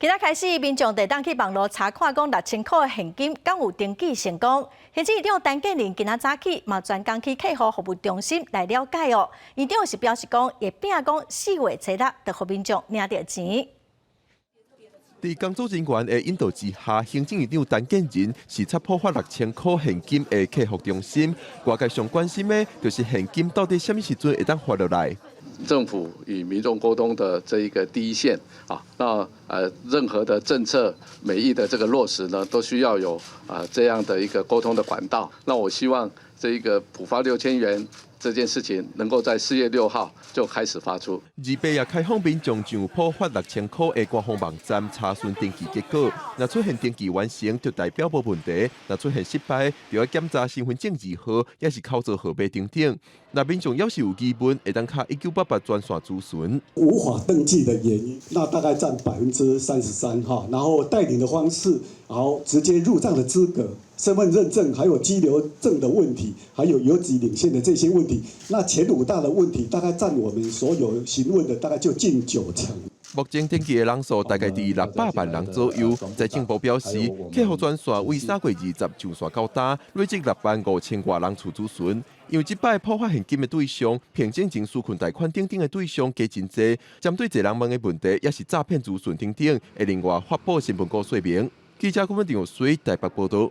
今仔開始，民眾就會當去網路查看講六千箍的現金敢有登記成功。行政院長陳建仁今仔早起嘛專工去客戶服務中心來了解哦。院長是表示講，會拼講4月初六就予民眾領著錢。佇工作人員的引導之下，行政院長陳建仁視察普發六千箍現金的客服中心。外界上關心的，就是現金到底啥物時陣會當發落來。政府與民眾溝通的這一個第一線啊，那任何的政策美意的這個落實呢，都需要有啊這樣的一個溝通的管道。那我希望這一個普發6000元這件事情能夠在4月6號就開始發出。28日開放民眾上普發六千箍的官方網站查詢登記結果，若出現登記完成，就代表無問題；若出現失敗，就要檢查身份證字號，抑是口座號碼等等。若民眾猶是有疑問，會當敲1988專線諮詢。無法登記的原因，那大概佔33%哈。然後代領的方式，然後直接入賬的資格、身份認證，還有居留證的問題，還有郵寄領現的這些問題，那前五大的問題大概佔我們所有詢問的大概就近九成。目前登記的人數大概佇600萬人左右。財政部表示，客服專線為3月20上線到今，累積6萬5千外人次諮詢。因為這擺普發現金的對象、憑證證紓困貸款等等的對象加真濟，針對濟人問的問題，抑是詐騙資訊等等，會另外發布新聞稿說明。記者郭文長水台北報道。